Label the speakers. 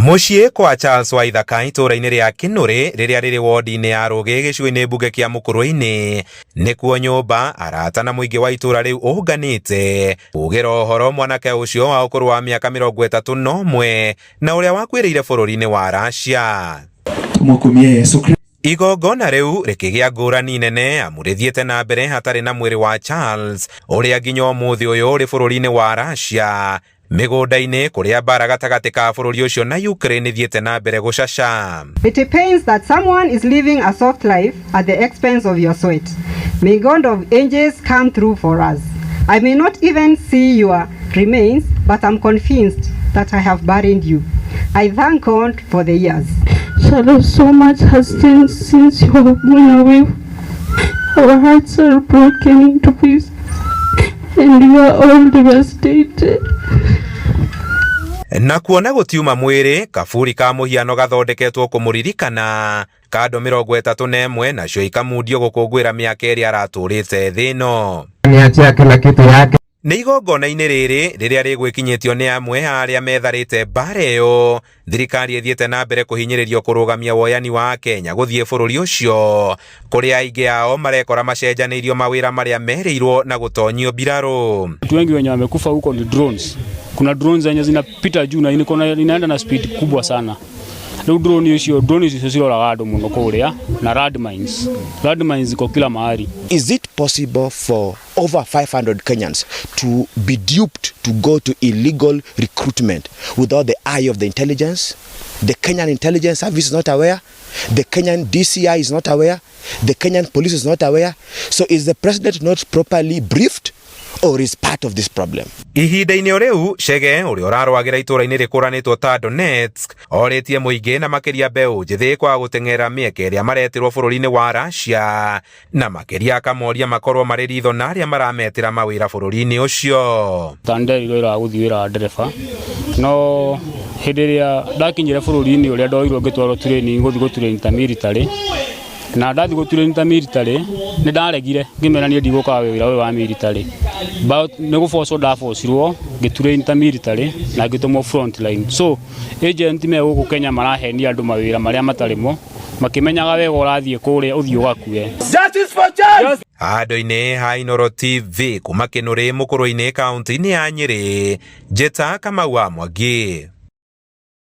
Speaker 1: Mũciĩ kwa Charles Waithaka itũũra-inĩ rĩa Kĩnũrĩ rĩrĩa rĩrĩ wodi-inĩ ya Rũgĩ gĩcigo-inĩ mbunge kĩa Mũkũrwe-inĩ nĩkuo nyũmba, arata na mũingĩ wa itũũra rĩu ũnganĩte kugĩra ũhoro mwanake ũcio wa ũkũrũ wa mĩaka 31 na ũrĩa wakuĩrĩire bũrũri-inĩ wa Russia.
Speaker 2: Tumukumie Yesu Kristo.
Speaker 1: Igongona rĩu rĩkĩgĩa ngũrani nene amu rĩthiĩte na mbere hatarĩ na mwĩrĩ wa Charles ũrĩa nginya ũmũthĩ ũyũ ũrĩ bũrũri-inĩ wa Russia mĩgũnda-inĩ kũrĩa mbara gatagatĩ ka bũrũri ũcio na Ukraine ĩthiĩte na mbere gũcaca.
Speaker 3: It pains that someone is living a soft life at the expense of your sweat. May God of angels come through for us. I may not even see your remains, but I'm convinced that I have buried you. I thank God for the years.
Speaker 4: Shadow, so much has changed since you have gone away. Our hearts are broken into pieces, and we are all devastated.
Speaker 1: Na kuona gũtiuma mwĩrĩ, kaburi ka mũhiano gathondeketwo kũmũririkana kando 31 nacio ikamundio gũkũngũĩra mĩaka ĩrĩa aratũrĩte thĩ ĩno.
Speaker 5: Niachia kila kitu yake.
Speaker 1: Nĩ igongona-inĩ rĩrĩ rĩrĩa rĩgwĩkinyĩtio nĩ amwe a arĩa metharĩte mbara ĩyo, thirikari ĩthiĩte na mbere kũhinyĩrĩrio kũrũgamia woyani wa Kenya gũthiĩ bũrũri ũcio kũrĩa aingĩ ao marekora macenjanĩirio mawĩra marĩa merĩirwo na gũtonyio mbirarũ.
Speaker 6: Watu wengi wenye wamekufa huko ni drones. Kuna drones zenye zinapita juu na inaenda na speed kubwa sana. Rĩu drone icio, drone icio ciroraga andũ mũno kũrĩa na landmines. Landmines ziko kila mahali.
Speaker 7: Is it possible for over 500 Kenyans to be duped to go to illegal recruitment without the eye of the intelligence? The Kenyan intelligence service is not aware. The Kenyan DCI is not aware. The Kenyan police is not aware. So is the president not properly briefed or is part of this problem?
Speaker 1: Ihinda-inĩ o rĩu, Chege ũrĩa ũrarũagĩra itũũra-inĩ rĩkũranĩtwo ta Donetsk orĩtie mũingĩ na makĩria mbeũ njĩthĩ kwaga gũteng'era mĩeke ĩrĩa maretĩrwo bũrũri-inĩ wa Russia na makĩria akamoria makorwo marĩ ritho na arĩa marametĩra mawĩra bũrũri-inĩ ũcio.
Speaker 6: Ta nderirwo wĩra wa gũthiĩ wĩra wa ndereba, no hĩndĩ ĩrĩa ndakinyire bũrũri-inĩ ũrĩa ndoirwo ngĩtwarwo training gũthiĩ gũtrain ta military, na ndathiĩ gũtrain ta military nĩ ndaregire ngĩmera niĩ ndigũka wĩra ũyũ wa military, but nĩ gũbocwo ndabocirwo ngĩtrain ta military na ngĩtũmwo front line. So agent me gũkũ Kenya marahenia andũ mawĩra marĩa matarĩ mo, makĩmenyaga wega ũrathiĩ kũrĩa ũthiĩ ũgakue.
Speaker 1: Handũ-inĩ ha Inooro TV kuma Kĩnũrĩ Mũkũrwe-inĩ kaunti-inĩ ya Nyĩrĩ, Njĩta Kamau wa Mwangi.